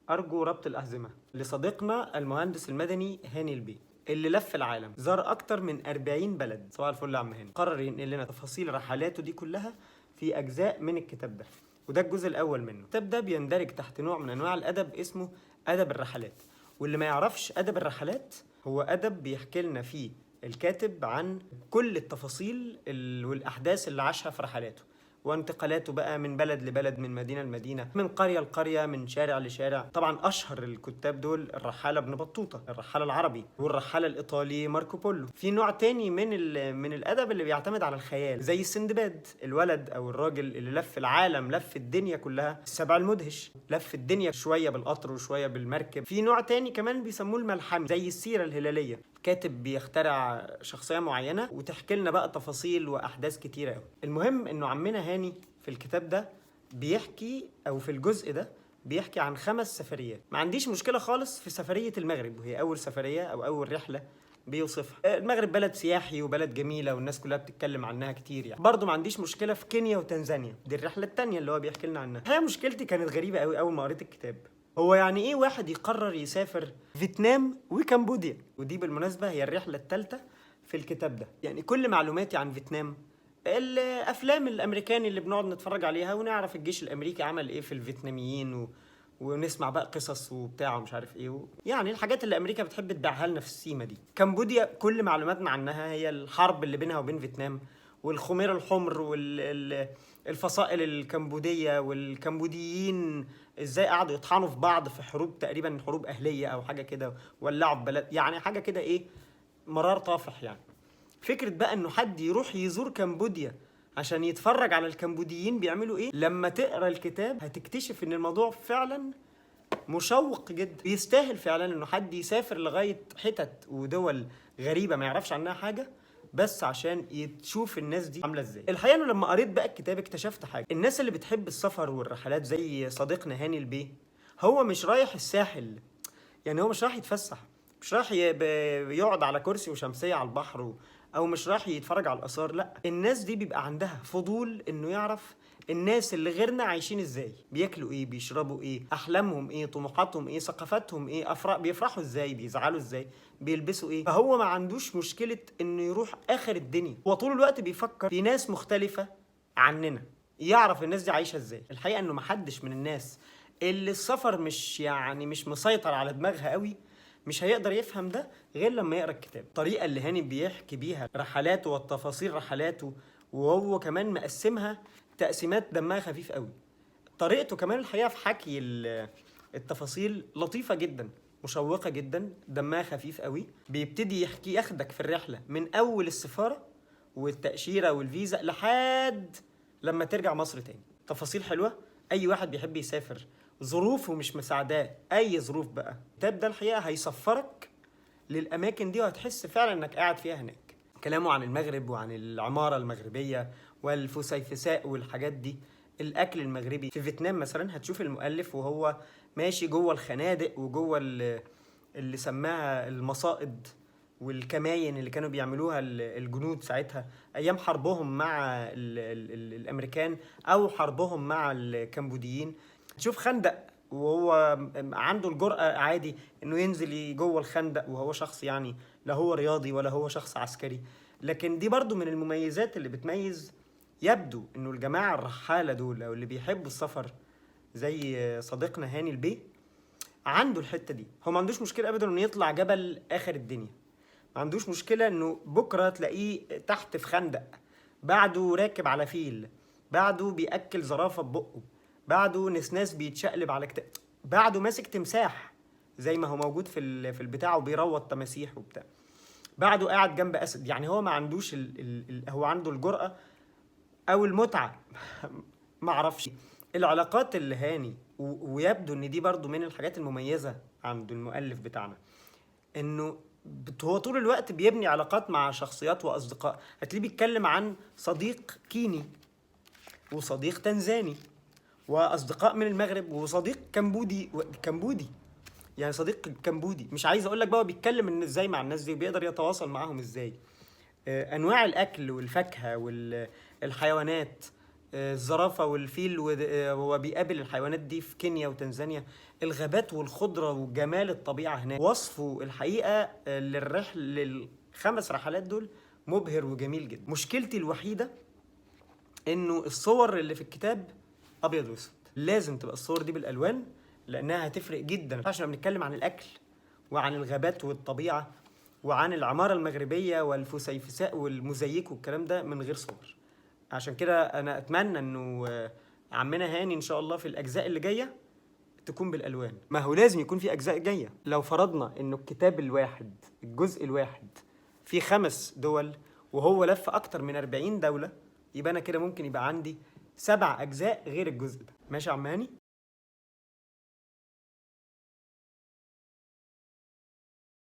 أرجو ربط الأحزمة لصديقنا المهندس المدني هاني البي، اللي لف العالم، زار أكتر من 40 بلد. صباح الفل يا عم هاني. قرر ينقل لنا تفاصيل رحلاته دي كلها في أجزاء من الكتاب ده، وده الجزء الأول منه. الكتاب ده بيندرج تحت نوع من أنواع الأدب اسمه أدب الرحلات. واللي ما يعرفش أدب الرحلات، هو أدب بيحكي لنا فيه الكاتب عن كل التفاصيل والأحداث اللي عاشها في رحلاته وانتقالاته بقى من بلد لبلد، من مدينة لمدينة، من قرية لقرية، من شارع لشارع. طبعا أشهر الكتاب دول الرحالة ابن بطوطة، الرحالة العربي، والرحالة الإيطالي ماركو بولو. في نوع تاني من الأدب اللي بيعتمد على الخيال، زي السندباد، الولد أو الراجل اللي لف العالم، لف الدنيا كلها، السبع المدهش، لف الدنيا شوية بالقطر وشوية بالمركب. في نوع تاني كمان بيسموه الملحمي، زي السيرة الهلالية، كاتب بيخترع شخصية معينة وتحكي لنا بقى تفاصيل وأحداث كتيرة أوي. المهم إنه عمنا هاني في الكتاب ده بيحكي، أو في الجزء ده بيحكي عن 5 سفريات. ما عنديش مشكلة خالص في سفرية المغرب، وهي أول سفرية أو أول رحلة بيوصفها. المغرب بلد سياحي وبلد جميلة والناس كلها بتتكلم عنها كتير يعني. برضو ما عنديش مشكلة في كينيا وتنزانيا، دي الرحلة التانية اللي هو بيحكي لنا عنها. الحقيقة مشكلتي كانت غريبة أوي أول ما قريت الكتاب. هو يعني ايه واحد يقرر يسافر فيتنام وكمبوديا؟ ودي بالمناسبة هي الرحلة الثالثة في الكتاب ده. يعني كل معلوماتي عن فيتنام الافلام الامريكاني اللي بنقعد نتفرج عليها ونعرف الجيش الامريكي عمل ايه في الفيتناميين ونسمع بقى قصص وبتاع ومش عارف ايه يعني الحاجات اللي امريكا بتحب تبيعها لنا في السيما دي. كمبوديا كل معلوماتنا عنها هي الحرب اللي بينها وبين فيتنام والخمير الحمر والفصائل الكمبودية والكمبوديين ازاي قعدوا يطحنوا في بعض في حروب، تقريبا حروب اهلية او حاجة كده، ولعوا في بلد، يعني حاجة كده ايه، مرار طافح يعني. فكرة بقى انه حد يروح يزور كمبوديا عشان يتفرج على الكمبوديين بيعملوا ايه، لما تقرا الكتاب هتكتشف ان الموضوع فعلا مشوق جدا، يستاهل فعلا انه حد يسافر لغاية حتت ودول غريبة ما يعرفش عنها حاجة بس عشان يشوف الناس دي عامله ازاي. الحقيقة انه لما قريت بقى الكتاب اكتشفت حاجة. الناس اللي بتحب السفر والرحلات زي صديقنا هاني البيه، هو مش رايح الساحل، يعني هو مش رايح يتفسح، مش رايح يقعد على كرسي وشمسيه على البحر او مش رايح يتفرج على الاثار. لا، الناس دي بيبقى عندها فضول انه يعرف الناس اللي غيرنا عايشين ازاي، بياكلوا ايه، بيشربوا ايه، احلامهم ايه، طموحاتهم ايه، ثقافتهم ايه، بيفرحوا ازاي، بيزعلوا ازاي، بيلبسوا ايه. فهو ما عندوش مشكلة انه يروح اخر الدنيا، هو طول الوقت بيفكر في ناس مختلفة عننا، يعرف الناس دي عايشة ازاي. الحقيقة انه ما حدش من الناس اللي السفر مش مسيطر على دماغها قوي مش هيقدر يفهم ده غير لما يقرا الكتاب. الطريقة اللي هاني بيحكي بيها رحلاته والتفاصيل رحلاته، وهو كمان مقسمها تقسيمات دمها خفيف قوي. طريقته كمان الحقيقة في حكي التفاصيل لطيفة جدا، مشوقة جدا، دمها خفيف قوي. بيبتدي يحكي، ياخدك في الرحلة من أول السفارة والتأشيرة والفيزا لحد لما ترجع مصر تاني. تفاصيل حلوة. أي واحد بيحب يسافر ظروفه مش مساعداه، أي ظروف بقى، الكتاب ده الحقيقة هيسفرك للأماكن دي وهتحس فعلا إنك قاعد فيها هناك. كلامه عن المغرب وعن العمارة المغربية والفسيفساء والحاجات دي، الأكل المغربي. في فيتنام مثلا هتشوف المؤلف وهو ماشي جوه الخنادق وجوه اللي سماها المصائد والكماين اللي كانوا بيعملوها الجنود ساعتها أيام حربهم مع الأمريكان أو حربهم مع الكمبوديين. تشوف خندق وهو عنده الجرأة عادي إنه ينزل جوه الخندق، وهو شخص يعني لا هو رياضي ولا هو شخص عسكري. لكن دي برضو من المميزات اللي بتميز، يبدو إنه الجماعة الرحالة دول أو اللي بيحبوا السفر زي صديقنا هاني البيه عنده الحتة دي. هو ما عندوش مشكلة أبدا إنه يطلع جبل آخر الدنيا، ما عندوش مشكلة إنه بكرة تلاقيه تحت في خندق، بعده راكب على فيل، بعده بيأكل زرافة ببقه، بعده نسناس بيتشقلب على كتاب، بعده ماسك تمساح زي ما هو موجود في البتاع وبيروض تماسيح وبتاع، بعده قاعد جنب أسد. يعني هو ما عندوش هو عنده الجرأة أو المتعة ما أعرفش. العلاقات اللي هاني ويبدو إن دي برضو من الحاجات المميزة عند المؤلف بتاعنا، إنه هو طول الوقت بيبني علاقات مع شخصيات وأصدقاء. هتلاقيه بيتكلم عن صديق كيني وصديق تنزاني وأصدقاء من المغرب وصديق كمبودي كمبودي يعني صديق كمبودي. مش عايز أقول لك بقى هو بيتكلم إن إزاي مع الناس دي وبيقدر يتواصل معاهم إزاي. أنواع الأكل والفاكهة والحيوانات، الزرافة والفيل وهو بيقابل الحيوانات دي في كينيا وتنزانيا، الغابات والخضرة وجمال الطبيعة هناك. وصفه الحقيقة للخمس رحلات دول مبهر وجميل جدا. مشكلتي الوحيدة انه الصور اللي في الكتاب ابيض واسود، لازم تبقى الصور دي بالالوان لانها هتفرق جدا، عشان بنتكلم عن الاكل وعن الغابات والطبيعة وعن العمارة المغربية والفسيفساء والموزاييك والكلام ده من غير صور. عشان كده انا اتمنى انه عمنا هاني ان شاء الله في الاجزاء اللي جاية تكون بالالوان. ما هو لازم يكون في اجزاء جاية. لو فرضنا انه الكتاب الواحد، الجزء الواحد في 5 دول وهو لف اكتر من 40 دولة، يبقى انا كده ممكن يبقى عندي 7 اجزاء غير الجزء ده. ماشي يا عم هاني؟